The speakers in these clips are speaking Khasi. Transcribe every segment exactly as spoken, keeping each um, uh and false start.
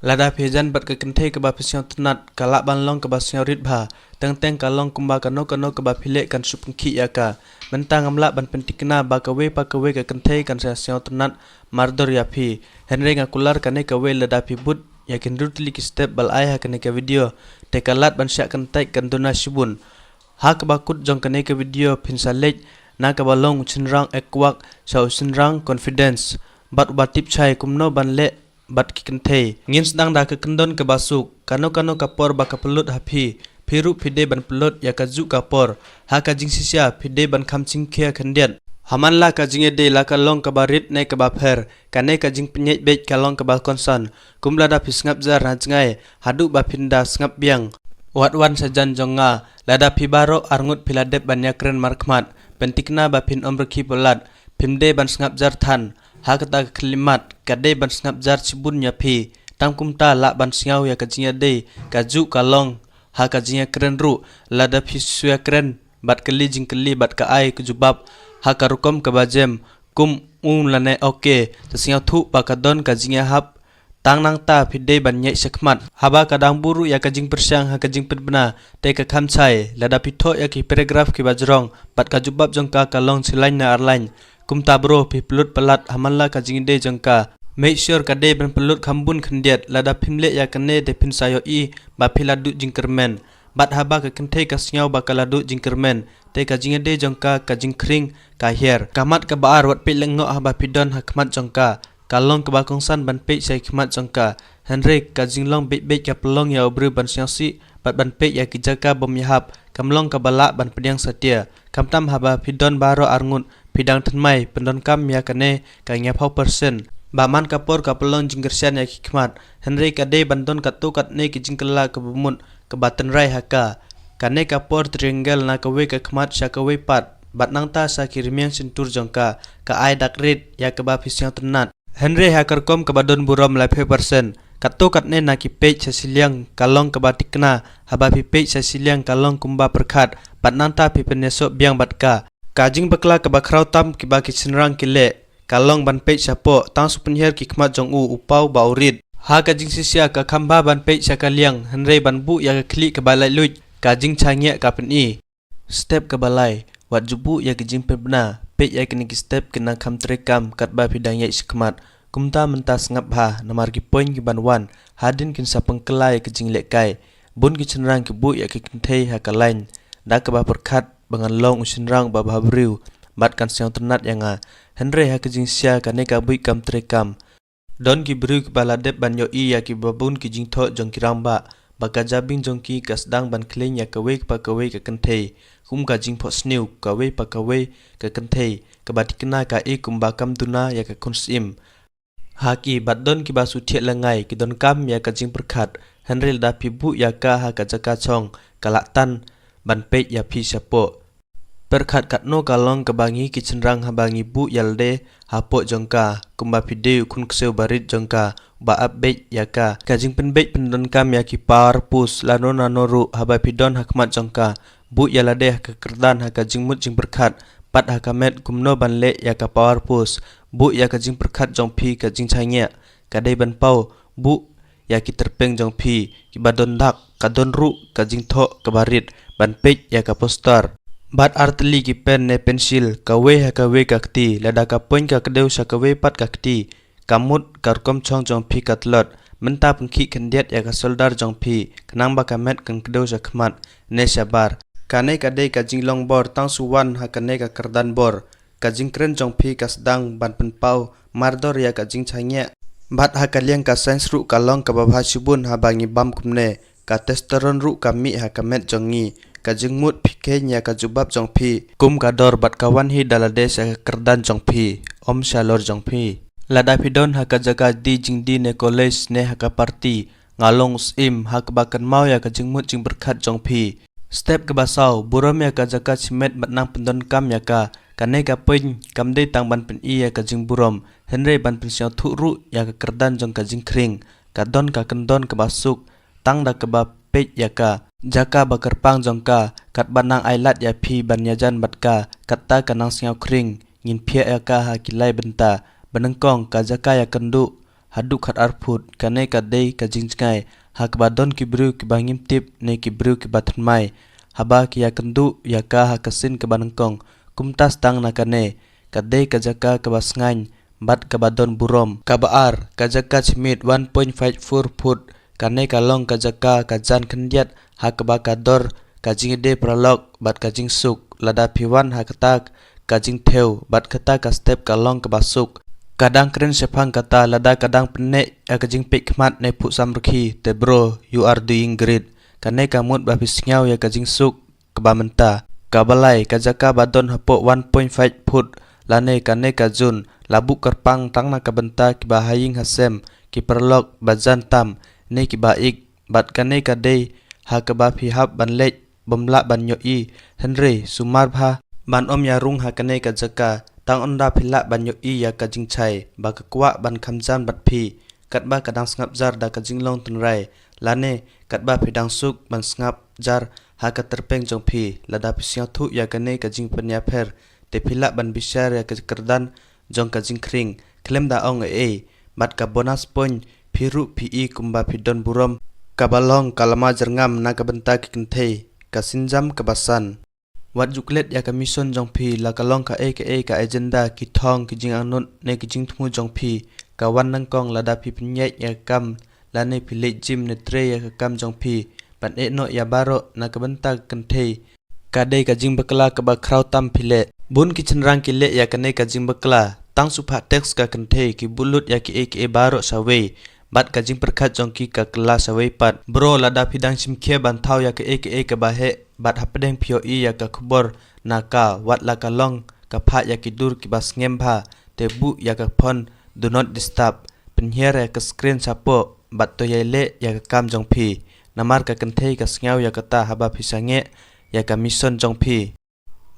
Lada phi jan bad ka kynthei kaba phi sngewtynnat, ka lah ban long kaba sngewrit bha. Teng teng ka long kumba kano kano kaba phi leh kan shu pynkhih ïa ka. Mynta ngam lah ban pyntikna ba kawei pa kawei ka kynthei kan sa sngewtynnat mardor ïa phi. Hynrei nga kular kane kawei lada phi bud ïa ki hynriew tylli ki step ba la ai ha kane ka video, te ka lad ban shah kyntait kan duna shibun. Ha kaba kut jong kane ka video phin sa leit na kaba long u shynrang ekwak sha u shynrang confidence bad uba tip shai kumno ban leh bad ki kynthei. Ngin sdang da ka kyndon kaba suk. Kano kano ka por ba ka pynlut ha phi, phi ruh phi dei ban pynlut ïa kajuh ka por. Ha ka jingshisha phi dei ban kham jingkhia khyndiat. Ha man la ka jingïadei la ka long kaba rit ne kaba pher, kane ka jingpynïaid beit ka long kaba kongsan. Kum lada phi sngap jar na jngai haduh ba phin da sngap biang. Wat wan sha jan jong nga. Lada phi baroh arngut phi la dep ban ïakren markhmat, pyntikna ba phin ym rkhie palat. Phim dei ban sngap jar than. Ha kata ka khyllipmat ka dei ban sngap jar shibun ïa phi. Tang kumta lah ban sngew ïa ka jingïadei kajuh ka long ha ka jingïakren ruh. Lada phi shu ïakren bad kylli jingkylli bad ka ai ka jubab ha ka rukom kaba jem, kum u lane oke, te sngewthuh ba ka don ka jingïahap. Tang nangta phi dei ban ïaid shakhmat. Haba ka dang buh ruh ïa ka jingpyrshang ha ka jingpynbna, te ka kham shai. Lada phi thoh ïa ki paragraph kiba jrong bad ka jubab jong ka ka long shi lain ne ar lain, kumta bro phi pynlut palat ha man la ka jingïadei jong ka. Make sure ka dei ban pynlut kham bun khyndiat. Lada phim leh ïa kane te phin sa ïohi ba phi la duh jingkyrmen. Bad haba ka kynthei ka sngew ba ka la duh jingkyrmen, te ka jingïadei jong ka ka jingkhring ka hiar. Ka mat kaba ar, wat peit lyngngoh haba phi don ha khmat jong ka. Ka long kaba kongsan ban peit sha khmat jong ka. Hynrei ka jinglong beit beit ka pynlong ïa u briew ban sngewsih bad ban peit ïa ki jaka bym ïahap. Kam long kaba lah ban pdiang satia. Khamtam haba phi don baroh arngut phi dang thymmai, pyndonkam ïa kane ka ngi phaw persen. Ba man ka por ka pynlong jingkyrshan ïa ki khmat. Hynrei ka dei ban don katto katne ki jingkylla kaba mut kaba tynrai ha ka. Kane ka por triangle na kawei ka khmat sha kawei pat bad nangta sha ki rmiang shyntur jong ka, ka ai dak rit ïa kaba phi sngewtynnat. Hynrei ha ka rukom kaba don burom laiphew persen. Katto katne na ki peit sha shiliang ka long kaba tikna. Haba phi peit sha shiliang ka long kumba pyrkhat bad nangta phi pynïasoh biang bad ka. Ka jingbakla kaba khraw tam kiba ki shynrang ki leh ka long ban peit shapoh, tang shu pynhiar ki khmat jong u, u paw ba u rit. Ha ka jingshisha ka kham bha ban peit sha ka liang, hynrei ban buh ïa ka khlieh kaba laitluid, ka jingshaniah ka pyni. Step kaba lai, wat ju buh ïa ka jingpynbna. Peit ïa kine ki step kin nang kham treikam katba phi dang ïaid shakhmat. Kumta mynta sngap bha namar ki point ki ban wan hadien kin sa pynkylla ïa ka jinglehkai. Bun ki shynrang ki buh ïa ki kynthei ha ka lain da kaba pyrkhat ba ngan long u shynrang ba bhabriew bad kan sngewtynnat ïa nga. Hynrei ha ka jingshisha kane ka buit kam treikam. Don ki briew kiba la dep ban ïohi ïa kiba bun ki jingthoh jong ki rangbah ba ka jabieng jong ki ka sdang ban khleiñ ïa kawei pa kawei ka kynthei, kum ka jingphohsniew kawei pa kawei ka kynthei, kaba tikna ka i kumba kam duna ïa ka khun syiem. Ha ki bad don kiba shu thiah lyngngai, ki donkam ïa ka jingpyrkhat, hynrei lada phi buh ïa ka ha ka jaka shong, ka lah tan ban peit ïa phi shapoh. Pyrkhat katno ka long kaba ngi ki shynrang haba ngi buh ïa lade hapoh jong ka, kumba phi dei u khun ksiew barit jong ka, ba ap beit ïa ka. Ka jingpynbeit pyndonkam ïa ki power pose, lano nano ruh haba phi don ha khmat jong ka, buh ïa lade ha ka kyrdan, ha ka jingmut jingpyrkhat, pat ha ka met kumno ban leh ïa ka power pose, buh ïa ka jingpyrkhat jong phi ka jingshaniah, ka dei ban paw, buh ïa ki tyrpeng jong phi kiba don dak, ka don ruh ka jingthoh kaba rit ban peit ïa ka poster. Bad artylli ki pen ne pensil, kawei ha kawei ka kti, lada ka point ka kdew sha kawei pat ka kti, ka mut ka rukom shong jong phi ka tlot. Mynta pynkhih khyndiat ïa ka shoulder jong phi, khnang ba ka met kan kdew sha khmat ne shabar. Kane ka dei ka jinglong bor, tang shu wan ha kane ka kyrdan bor. Ka jingkren jong phi ka sdang ban pynpaw mardor ïa ka jingshaniah. Bad ha ka liang ka science ruh ka long kaba bha shibun haba ngi bam kumne. Ka testosterone ruh ka mih ha ka met jong ngi. Ka jingmut phi kheiñ ïa ka jubab jong phi kum ka dor bad ka wan hi da lade sha ka kyrdan jong phi, ym shalor jong phi. Lada phi don ha ka jaka die jingdie ne college ne ha ka party, nga long u syiem ha kaba kynmaw ïa ka jingmut jingpyrkhat jong phi. Step kaba saw, burom ïa ka jaka shimet bad nang pyndonkam ïa ka. Kane ka point kam dei tang ban pyni ïa ka jingburom, hynrei ban pynsngewthuh ruh ïa ka kyrdan jong ka jingkhring. Ka don ka kyndon kaba suk tang da kaba peit ïa ka jaka ba kyrpang jong ka. Katba nang ailad ïa phi ban ïajan bad ka, kata ka nang sngew khring. Ngin phiah ïa ka ha ki lai bynta. Banyngkong, ka jaka ïakynduh haduh khat ar phut. Kane ka dei ka jingjngai ha kaba don ki briew kiba ngim tip ne ki briew kiba thymmai. Haba ki ïakynduh ïa ka ha ka sien kaba nyngkong, kumta sdang na kane, ka dei ka jaka kaba sngaiñ bad kaba don burom. Kaba ar, ka jaka chimit one point five four phut. Kane ka long ka jaka ka jan khyndiat ha kaba ka dor ka jingïadei paralok bad ka jingsuk. Lada phi wan ha kata ka jingthew bad kata ka step ka long kaba suk. Ka dang kren shaphang kata, lada ka dang pynneh ïa ka jingpeit khmat ne phuh samrkhie, te bro, you are doing great. Kane ka mut ba phi sngew ïa ka jingsuk kaba mynta. Kaba lai, ka jaka ba don hapoh one point five phut lane kane ka zone, la buh kyrpang tang na ka bynta kiba ha ïing ha sem, ki paralok ba jan tam ne kiba ïeit. Bad kane ka dei ha kaba phi hap ban leit bym lah ban ïohi. Hynrei sumar bha ban ym ïarung ha kane ka jaka, tang ynda phi lah ban ïohi ïa ka jingshai ba ka kwah ban kham jan bad phi, katba ka dang sngap jar da ka jinglong tynrai, lane katba phi dang suk ban sngap jar ha ka tyrpeng jong phi. Lada phi sngewthuh ïa kane ka jingpynïapher, te phi lah ban bishar ïa ka kyrdan jong ka jingkhring khlem da ong ei ei. Bad ka bonus point, phi ruh phi i kumba phi don burom kaba long ka lama jyrngam na ka bynta ki kynthei, ka sienjam kaba san. Wat ju klet ïa ka mission jong phi, la ka long kaei kaei ka agenda, ki thong, ki jingangnud ne ki jingthmu jong phi, ka wan nyngkong lada phi pynïaid ïa ka kam lane phi leit gym ne trei ïa ka kam jong phi. Ban eh noh ïa baroh na ka bynta ka kynthei, ka dei ka jingbakla kaba khraw tam phi leh. Bun ki shynrang ki leh ïa kane ka jingbakla, tang shu phah text ka kynthei, ki buh lut ïa kiei kiei baroh shawei, bad ka jingpyrkhat jong ki ka kylla shawei pat. Bro, lada phi dang shim khia ban thaw ïa kaei kaei kaba heh bad hapdeng phi ïohi ïa ka khubor na ka, wat la ka long ka phah ïa ki dur kiba sngem bha, te buh ïa ka phone do not disturb, pynhiar ïa ka screen shapoh bad to ïai leh ïa ka kam jong phi. Namar ka kynthei ka sngew ïa kata haba phi sangeh ïa ka mission jong phi.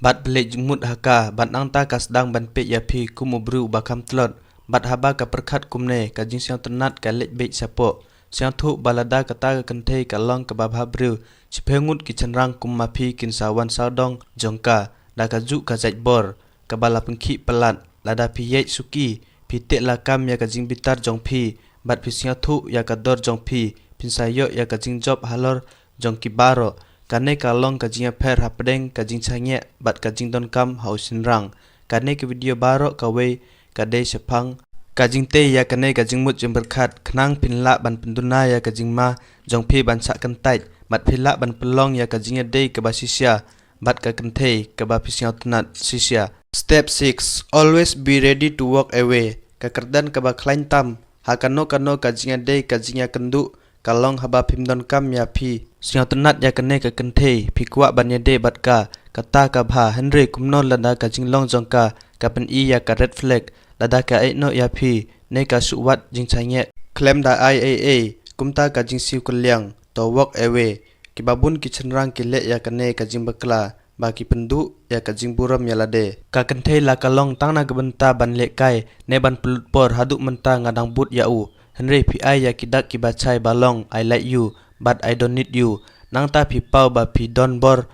Bad phi leit jingmut ha ka, bad nangta ka sdang ban peit ïa phi kum u briew uba kham tlot. Bad haba ka pyrkhat kumne, ka jingsngewtynnat ka leit beit shapoh. Sngewthuh ba lada kata ka kynthei ka long kaba bha briew, shiphew ngut ki shynrang kum ma phi kin sa wan sawdong jong ka da kajuh ka jaitbor kaba la pynkhih palat. Lada phi ïaid suki, phi teh lakam ïa ka jingbitar jong phi bad phi sngewthuh ïa ka dor jong phi, phin sa ïoh ïa ka jingjop halor jong ki baroh. Kane ka long ka jingïapher hapdeng ka jingshaniah bad ka jingdonkam ha u shynrang. Kane ka video baroh kawei ka dei shaphang ka jingtei ïa kane ka jingmut jingpyrkhat, khnang phin lah ban pynduna ïa ka jingma jong phi ban shah kyntait bad phi lah ban pynlong ïa ka jingïadei kaba shisha bad ka kynthei kaba phi sngewtynnat shisha. Step six, always be ready to walk away. Ka kyrdan kaba khlaiñ tam ha kano kano ka jingïadei, ka jingïakynduh, ka long haba phim donkam ïa phi sngewtynnat ïa kane ka kynthei, phi kwah ban ïadei bad ka, kata ka bha. Hynrei kumno lada ka jinglong jong ka ka pyni ïa ka red flag, lada ka ïeh noh ïa phi ne ka shu wad jingshaniah khlem da ai ei ei, kumta ka jingsiew kylliang, to walk away. Kiba bun ki shynrang ki leh ïa kane ka jingbakla ba ki pynduh ïa ka jingburom ïa lade. Ka kynthei la ka long tang na ka bynta ban lehkai ne ban pynlut por, haduh mynta nga dang bud ïa u. Hynrei phi ai ïa ki dak kiba shai ba long I like you bad I don't need you. Nangta phi paw ba phi don bor.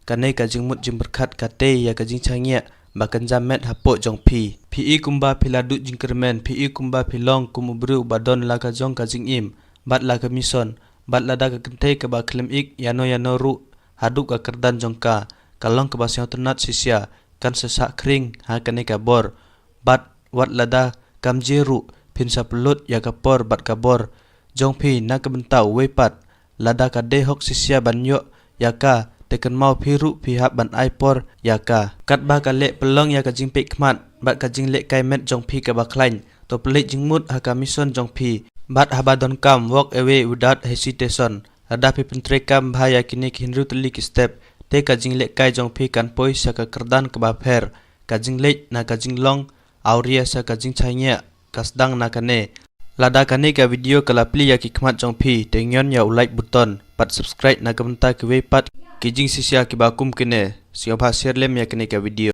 Kane ka jingmut jingpyrkhat ka tei ïa ka jingshaniah ba kynja met hapoh jong phi. Phi i kumba phi la duh jingkyrmen, phi i kumba phi long kum u briew ba don la ka jong ka jingim bad la ka mission. Bad lada ka kynthei kaba khlem ïeit ïano ïano ruh haduh ka kyrdan jong ka ka long kaba sngewtynnat shisha, kan sa shah khring ha kane ka bor. Bad wat lada kam jia ruh, phin sa pynlut ïa ka por bad ka bor jong phi na ka bynta uwei pat. Lada ka dei hok shisha ban ïoh ïa ka, te kynmaw phi ruh phi hap ban ai por ïa ka. Katba ka leh pynlong ïa ka jingpeit khmat bad ka jinglehkai met jong phi kaba khlaiñ, to pynleit jingmut ha ka mission jong phi. Bad haba donkam, walk away without hesitation. Lada phi pyntreikam bha ïa kine ki hynriew tylli ki step, te ka jinglehkai jong phi kan poi sha ka kyrdan kaba pher. Ka jingleit na ka jinglong awria sha ka jingshaniah ka sdang na kane. Lada kane ka video ka la plie ïa ki khmat jong phi, te ñion ïa u like button bad subscribe na ka bynta kiwei pat ki jingshisha kiba kum kine. Sngewbha share lem ïa kane ka video.